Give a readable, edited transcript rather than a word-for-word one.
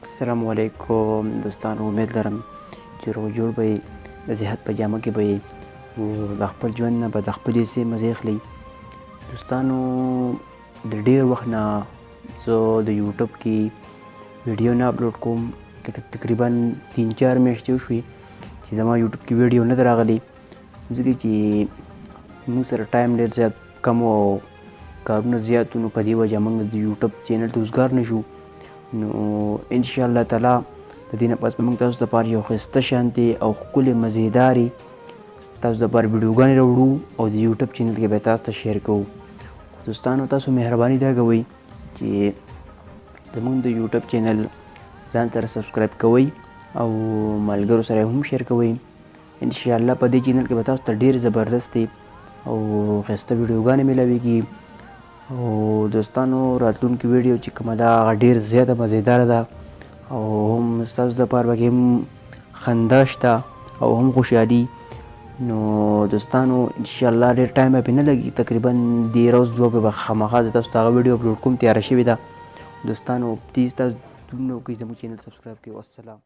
السلام علیکم دوستانو، امید لرم چې روغ جوړ به یې، د صحت په جامه کې به یې او د خپل ژوند نه به د خپلې حصې مزې اخلئ. دوستانو، د ډېر وخت نه زه د یوټیوب کې ویډیو نه اپلوډ کوم. تقریبا 3-4 میاشتې وشوې چې زما یوټیوب کې ویډیو نه ده راغلې، ځکه چې موږ سره ټایم ډېر زیات کم و او کارونه زیات وو، نو په دې وجه موږ د یوټیوب چینل ته وزګار نه شو. نو ان شاء الله تعالی د دې نه پس به موږ تاسو دپاره یو ښایسته شانتې او ښکلې مزیدارې تاسو دپاره ویډیوګانې راوړو او د یوټیوب چینل کې به تاسو ته شیر کوو. دوستانو، تاسو مهرباني دا کوئ چې زموږ د یوټیوب چینل ځان سره سبسکرایب کوئ او ملګرو سره هم شیر کوئ. ان شاء الله په دې چینل کې به تاسو ته ډېر زبردستې او ښایسته ویډیوګانې میلاویږي. او دوستانو، راتلونکې ویډیو چې کومه ده هغه ډېر زیاته مزیداره ده او هم ستاسو دپاره پکې هم خندا شته او هم خوشحالي. نو دوستانو، ان شاء الله ډېر ټایم به پرې نه لګي، تقریبا دې ورځ دوه کې به خامخا زه تاسو ته هغه ویډیو اپلوډ کوم، تیاره شوې ده. دوستانو، پلیز تاسو دومره وکړئ زموږ چینل سبسکرایب کړئ. والسلام.